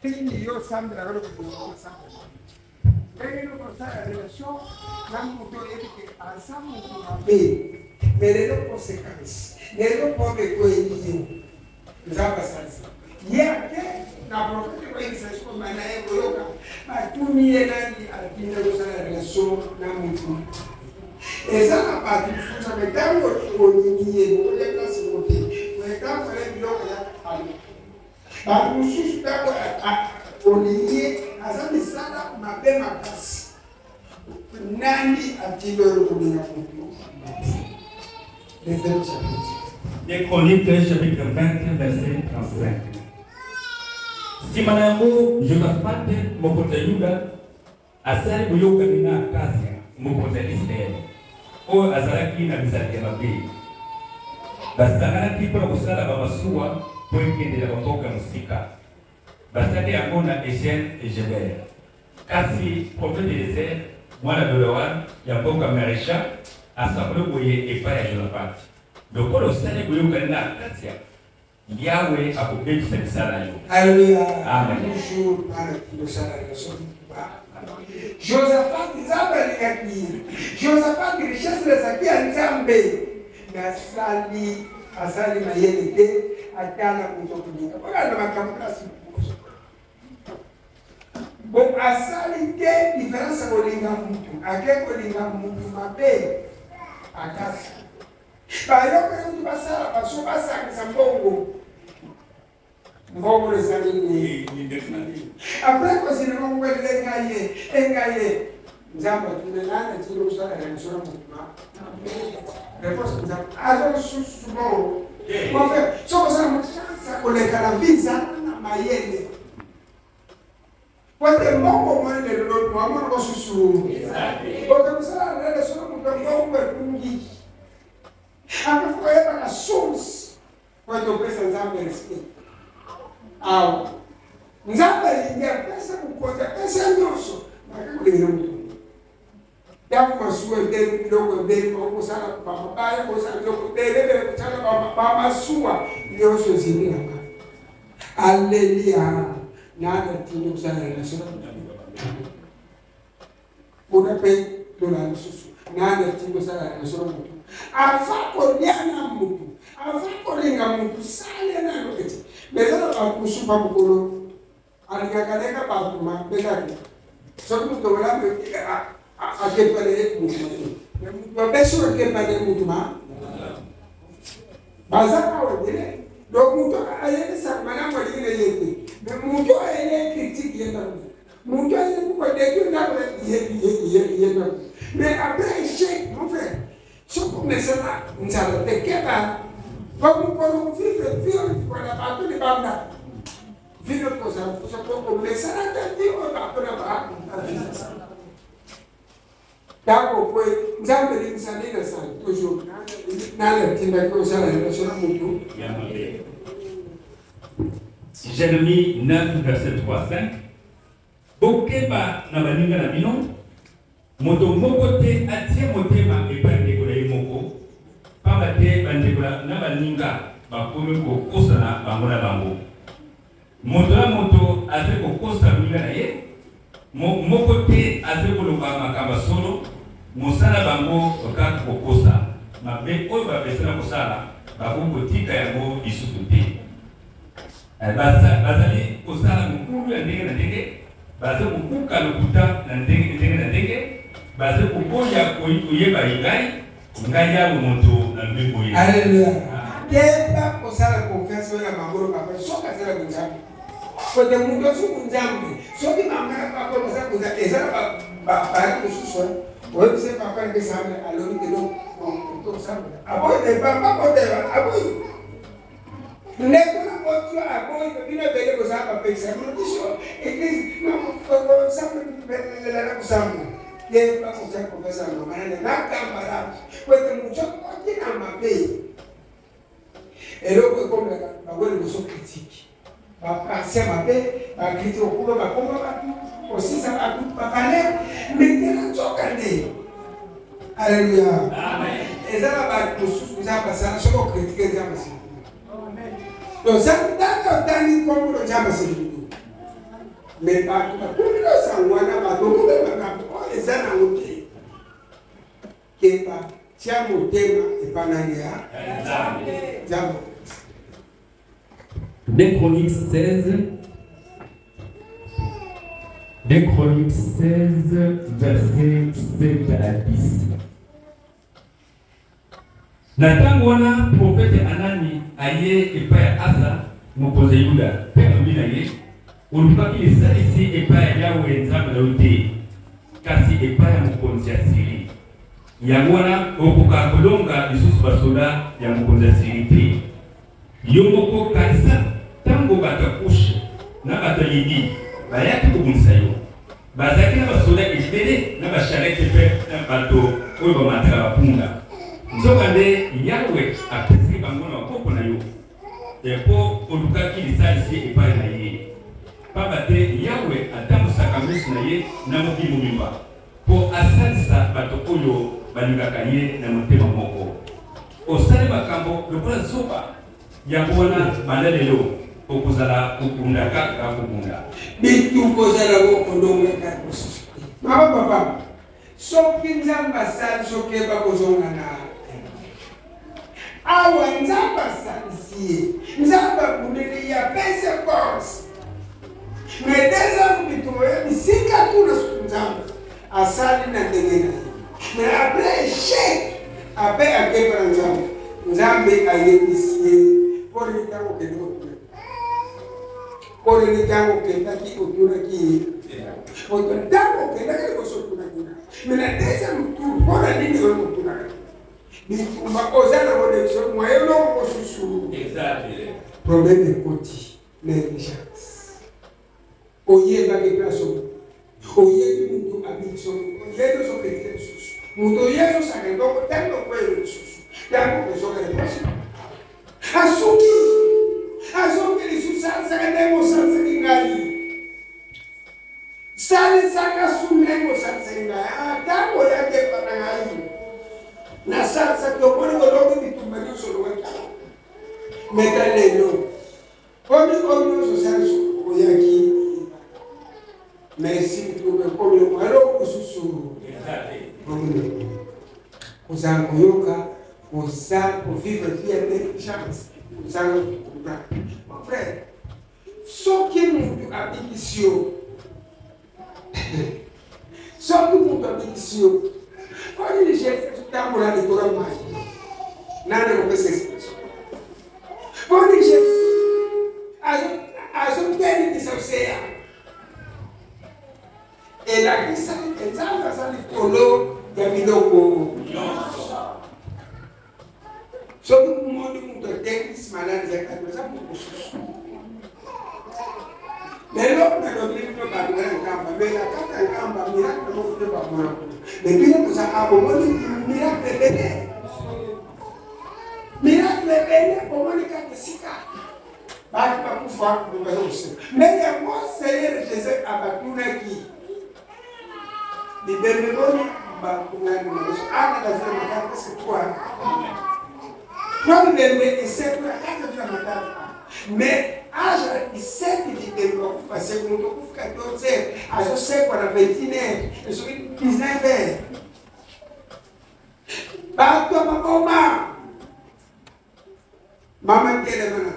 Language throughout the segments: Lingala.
Nini yo osambelaka eloko boye osambela ndenge nini okosala relation na moto oyebi ke aza moto mabe mais lelo conséquence lelo pombe ekweli yo nzambe asalisa ye ake na profete koyebisa soko na ye koyoka batuni ye nani atinda kosala relation na motu eza na bato mosusu me ntango olingi ye bokolia place moko te me ntango ale biloko ya bato mosusu ntango olingi ye aza misala mabe makasi nani atindi oyo kolinga motu mabe. Deuxième chapitre. Des Chroniques, chapitre 20, verset 35. Nsima na yango, Josafate, mokonzi ya Yuda, asali boyokani na Akazia, mokonzi ya Isalaele, oyo azalaki na bizaleli ya mabe. Basanganaki mpo na kosala bamasuwa mpo ekende na bamboka ya mosika. Basalaki yango na Ezione-Geber. Kasi profete Eliezer, mwana Dodawan ya mboka Maresha, asakoli boye epai ya Josafat, Lokola osali boyokani na Akazia, Yawe akobebisa misala yo. Alléluia. Amen. Toujours bana kosala relation Josaphat Nzambe alingaki ye. Josaphat richesse ezalaki ya Nzambe. Mais asali asali mayele te atala moto akolinga. Bolanda makambo kasi bon asali te différence ya kolinga mutu ake kolinga mutu mabe akasi bayokaki kutu basala baso basangisa mbongo mbongo ezali nini apres kozina bango elenga ye enga ye nzambe atuna nani atindi kosala na biso na mokima réponse nzambe azosusu bongo mon frère soki osala mochance ya koleka na vie zala na mayele po ete mbongo omoni lelo lobi wamona kosusu oke kosala lele soki moto mbongo ekungi akofi koyebaka source po ete opesa nzambe respect awa nzambe alingi apesa mokonzi apesa nyonso make kolingela moto ntango masuwa ebele biloko ebele bakosala bamabaya kosala biloko ebele ebele kosala bamasuwa nyonso ezingelaka alelia nani atindi kosala relation kuna mpe lola lisusu nani atindi kosala relation na motu ava kolia na motu ava kolinga motu sale nano eti mais eza na bato mosusu ba mokolo alingaka ndenge bato mabe kaka soki moto malamu akepana ye moto mabe me moto mabe soki akepana ye moto ma baza awa ebele donc moto ayebisaka malamu alingi na ye te me moto ayele critique ye ndako moto ayeli kodeki ndako ye ndako mais après échec mon frère soki omesana nzala te keba po mokolo vivre vivre wana bato libanda Vino kozala mposa mpo komesana te vi oyo bakona ba ntango okwe nzambe elimbisa nini asali toujours nani atindaki osala relation na motu. Jérémie 9, verset 3, 5. Bokeba na baninga na bino, moto moko te atie motema epai ndeko na ye moko, pamba te bandeko na baninga bakomi kokosana bango na bango. Moto na moto azali kokosa moninga na ye, moko te azali koloba makambo ya solo, mosala bango kaka kokosa. Mabe oyo bamesana kosala, bakoki kotika yango lisusu te. Eh, bazali kosala mobulu ya ndenge na ndenge, bazali kobuka lokuta na ndenge ndenge na ndenge, bazali koboya koyeba ye ngai, ngai Yawe moto nalobi boye. Aleluya. Keba kosala confiance oyo na mabolo papa soki azala bonzambe kote moto azu bonzambe soki mama na papa baza bonzambe eza na bana mosusu oyebisa papa ndenge sambe alobi lelo tosambela aboyi te papa kotela aboyi ndeko na moto aboyi bino ebele bozala bapekisa bino biso eglise na kosambela ye bakotia kopesa mama nane nakambala po ete moto akoti na mabe eloko ekomelaka bango liboso kritike bapense mabe bakritike okoma bakoma bato kosisa bato bavaleur metela nzoka nde Alléluia. Eza na bato mosusu Nzambe asala soki okritike Nzambe asili. Donc ntango otangi nkombo na Nzambe asili. Me bato bakomi na sango wana, bato makambo oyo eza nango te. Keba, tia motema epa nani ya Nzambe. 2 Chroniques 16, 2 Chroniques 16, versets 7 à 10. Na ntango wana, profete Anani aye epai ya Asa, mokonzi ya Yuda, mpe alobi na ye: Olukaki lisalisi epai ya Yawe Nzambe na yo te, kasi epai ya mokonzi ya Siri. Yango wana okoka kolonga lisusu basoda ya mokonzi ya Siri te. Yo moko kanisa ntango bato ya Kushe na bato ya Libi bayaki kobundisa yo. Bazalaki na basoda ebele na basharete mpe na bato oyo bamataka bapunda. Nzokande Yawe apesaki bango na maboko na yo mpo olukaki lisalisi epai na ye. Pamba te Yawe atambusaka miso na ye na mokili mobimba mpo asalisa bato oyo balingaka ye na motema moko. Osali makambo lokola zoba, yango wana banda lelo okozala kobunda kaka kobunda. Bitumba ozala kolongaka mosusu te. Mama, papa, soki Nzambe asali, soki eba kozonga na awa, Nzambe asalisi ye, Nzambe abundeli ye, apesi force, mais deuxième bitumba oyo bisika kuna, soki Nzambe asali na ndenge na ye, mais après échec, ape akeba na Nzambe, Nzambe ayebisi ye: mpo nini ntango okende kotuna, mpo nini ntango okendaki otunaki ye, ntango okendaki liboso otunaki na, mais na deuxième tour, mpo na nini oyo kotunaka? Bitumba oza nango biso moyen eloko mosusu, problème ekoti, négligence. Oyebaki place oyo oyebi moto abiso, oyebi ozokende lisusu, moto oyebi osaka eloko, ntango okweli lisusu, ntango ozoka liboso, asuki, azongi lisusu: salisaka ndenge osalisaki ngai, salisaka su ndenge osalisaki ngai. Ntango oyaki epa na ngai, nasalisaki, omoni kolongi bitumba nyonso olongaki. Meta lelo omi oyo nyonso osalisi, oyaki, merci. Bitumba ekomi eloko mosusu, kozanga koyoka, koza kovivre vie ya négligence, kozanga kokomprendre. Mon frère, soki mutu abikisi yo, soki mutu abikisi yo, onini Jésus azotambola likolo ya mai, nani akopesa expression? Poni Jésus azotelemisa océan, elakisaki ke Nzambe aza likolo ya biloko nyonso. Soki moni moto atekisi maladi, ezalaki aza moto mosusu. Lelo nalobi bino, bato na Nkamba, me na kati ya Nkamba, miracle moko te bamona kuna, me bino boza bomoni miracle ebele, miracle ebele bomoni kaka esika bato bakufa, baza koseka. Me yango Seigneur Jésus abatunaki bibembe boni bakungani na biso ana kazila matatu, presque trois bibembe esekula kati ya matatu, mais âge ya 17 bibembe bakufa seko. Moto akufi 14 heures, azosekwa na 21 heures, soki 19 heures. Bato ya maboma, mama telema na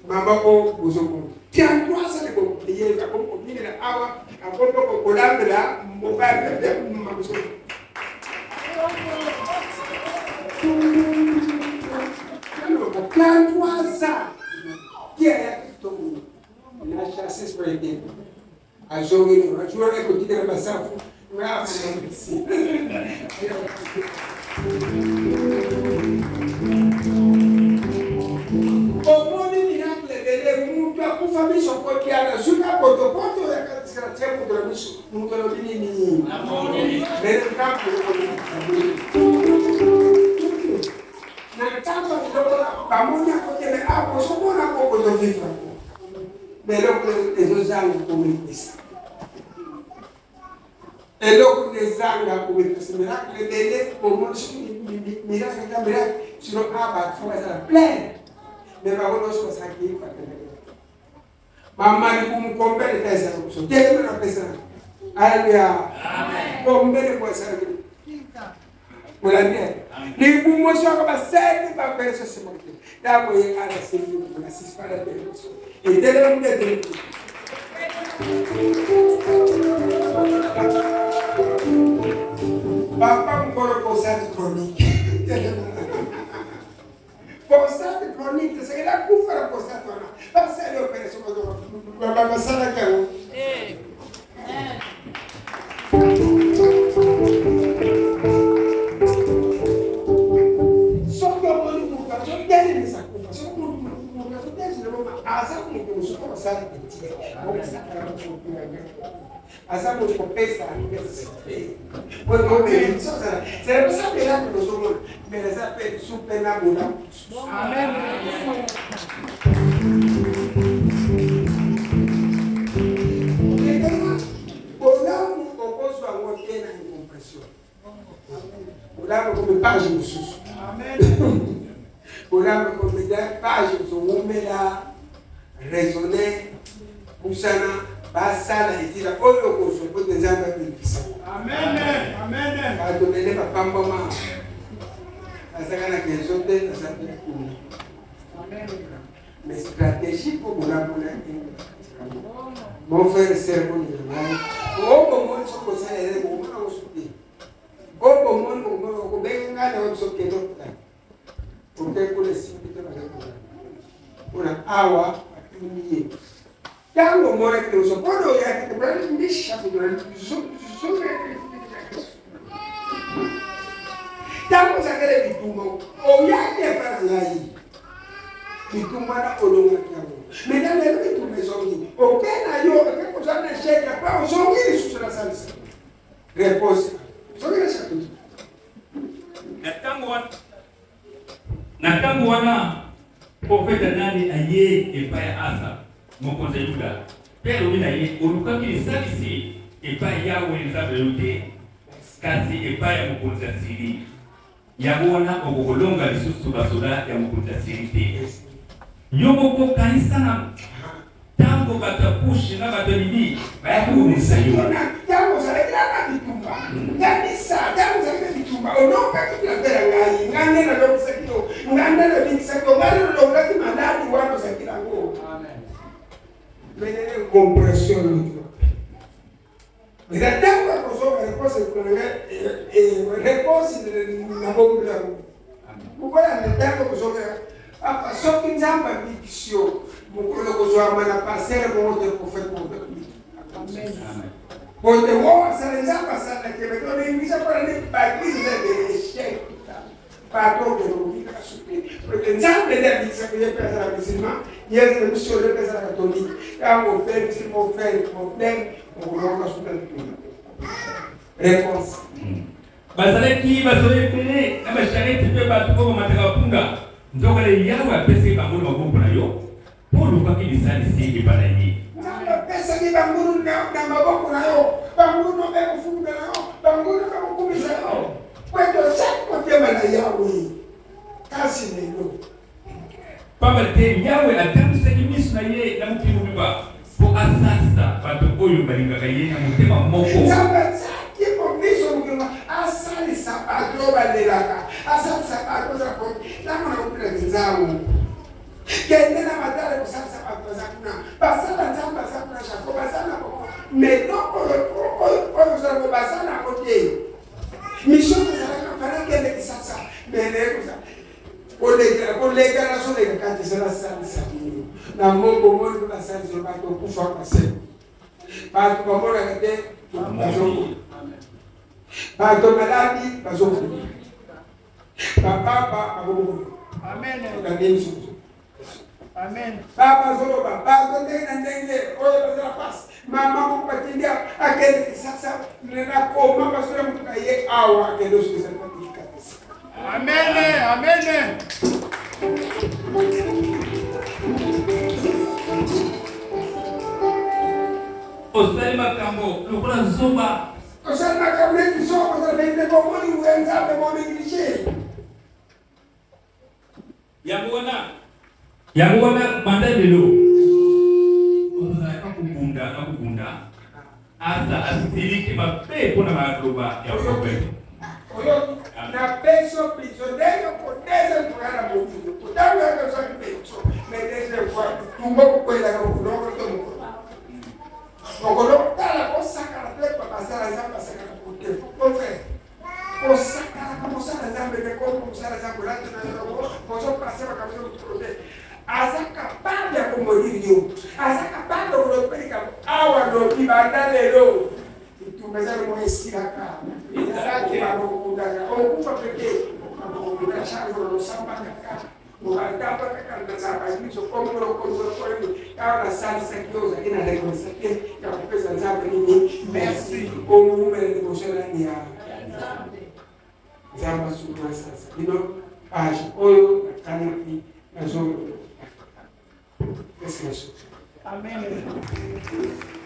mama o bozomona 33 ans ye akominela awa, akomi kolambela mobali maboso. 33 ans ki ayaki tongo na chasse spirituelle, azongi ajuaka kotikela basafu. Nga omoni miracle ebele. Mutu akufa miso kotiana, soki apotopoto yakatikala tie moto na miso, moto alobi nini? Mais ntango na ntango biloko bamoni akokende awa, ozomona ko ozovivre ko, mais eloko ezozanga komipesa, eloko ezanga komipesa. Miracle ebele omoni, soki miracle eza miracle, sinon a bato fo bazala plein, mais bango nyonso bazalaki bakendaki. Mama libumu kombele pesa biso. Telema na pesa. Haleluya. Kombele kwa sala. Molandi. Libumu soko basali ba pesa simote. Ntango ye ala sengi na sisipala biso. Etelema mudete. Papa mokolo prostate chronique. Prostate chronique, esengeli akufa na prostate wana. Basali operation basalaki yango. Soki omoni moto azotelemisa kufa, soki moto azotelemisa aza moto mosusu kosala etie, aza moto kopesa respect. Oyo tozomona mbele eza mpe supe na bolamu. Bolamu okozwa yango te na incompression. Bolamu ekomi page mosusu. Bolamu ekomi page mosusu. Wumela, raisonner, pusana, basala etika oyo okozwa mpo te Nzambe abikisa. Bato ebele bapambwama bazaka na kezo te, baza mpe kuna. Mais stratégie mpo bolamu na mon frère sœur bolinga ngai oyo bomoni soki kosala ere bokomona mosu te. Oyo bomoni bokomona okobenga ngai na biso kende okutana oke kuna esimbi te baza kuna mpona awa batuni ye ntango omonaki liboso mpona oyaki te mpona mbisha ntango ozakele bitumba oyaki epa na ngai bitumba wana olongaki yango me na lelo bitumba ezongi oke na yo oke kozwa na echec apa ozongi lisusu na salisa réponse soki na chapitre. Na ntango wana profeta nani aye epai ya Asa mokonzi ya Yuda mpe alobi na ye, olukaki lisalisi epai Yawe Nzambe yo te, kasi epai ya mokonzi ya Siri. Yango wana okokolonga lisusu basoda ya mokonzi ya Siri te. Yo moko kanisa na ntango bato ya Kushi na bato ya Libi bayaki kobundisa yo. Ntango ozalaki na bitumba, kanisa ntango ozalaki na bitumba, olongaki bilambela ngai, ngai nde nalongisaki yo, ngai nde nabikisaki yo, ngai nde nalongolaki maladi wana ozalaki nango. Menene compression na moto. Eza ntango ya kozonga réponse ekona ngai, réponse na bombi yango. Mokola na ntango kozonga papa, soki Nzambe abikisi yo, mokolo kozwama na pasere moko te, prophète moko te. Bote wo asala Nzambe asalaki me tolingisa mpona nini baeglise eza ebele échec. Bato okende kobika suki oke Nzambe nde abikisaki ye mpe azala musulman, ye azala missionnaire mpe azala catholique. Ntango ofere musulman ofere problème okolonga suki na bituna. Réponse. Bazalaki basoda ebele na bashareti mpe bato oyo bamataka bapunda. Nzokande Yawe apesaki bango na maboko na yo mpo olukaki lisalisi epai na ye. Nzambe apesaki bangunu na maboko na yo, bangunu bakofuluka na yo, bangunu bakokumisa yo, po ete ozali motema na Yawe. Kasi lelo pamba te Yawe atambwisaki miso na ye na mokili mobimba mpo asalisa bato oyo balingaka ye na motema moko. Nzambe atiaki miso mokili asalisa bato oyo balelaka, asalisa bato ozala ntango na kopela nzango. Kende na matala kosalisa bato baza kuna, basala Nzambe baza kuna, Jacob baza na bango, mais eloko oyo ozala ko baza nango te. Mission ezalaka fana kende Kisasa, mais naye kozala koleka koleka nazoleka kati eza nasalisa bino na moko moni mpe basalisa bato okufa baseko bato bamonaka te bazomona bato maladi bazomona bapapa bakomona amen. Papa azoloba bato ndenge na ndenge oyo bazala pasi. Mama moko batindi akende Kisasa na koma basola motuka ye awa akende osukisa kabisa. Amen, amen. Osali makambo lokola zoba. Osali makambo neti zoba, ozala bende bomoni nguya Nzambe bonéglige. Yango wana banda lelo Yuda na kobunda, Asa asiliki mabe mpo na maloba ya profete. Oyoki napesi yo prison ndenge ko deuxième fois na mokili kotanga yaka ozwaki penso mais deuxième fois tumba kokwelaka mokoloko to mokolo mokolo tala kosakana te basala nzambe asakana kote mon frère, kosakanaka mosala Nzambe te. Kombo mosala Nzambe olatanayango ozopase makambo eza motolo te. Aza capable ya komaudire yo, aza capable ya koloba likambo awa. Lobi banda lelo bitumba eza lomo esilaka, okundaka okufa pete okunda charge olosamba kaka okatamba kaka na babiso kombolokongolokoni awa. Nasalisaki yo, ozali na rekonsa te ya kopesa Nzambe nini? Merci. Owumela liboso nani ya Nzambe asuki nasalisa bino page oyo nakanaki nazongo. Pesa. Amen.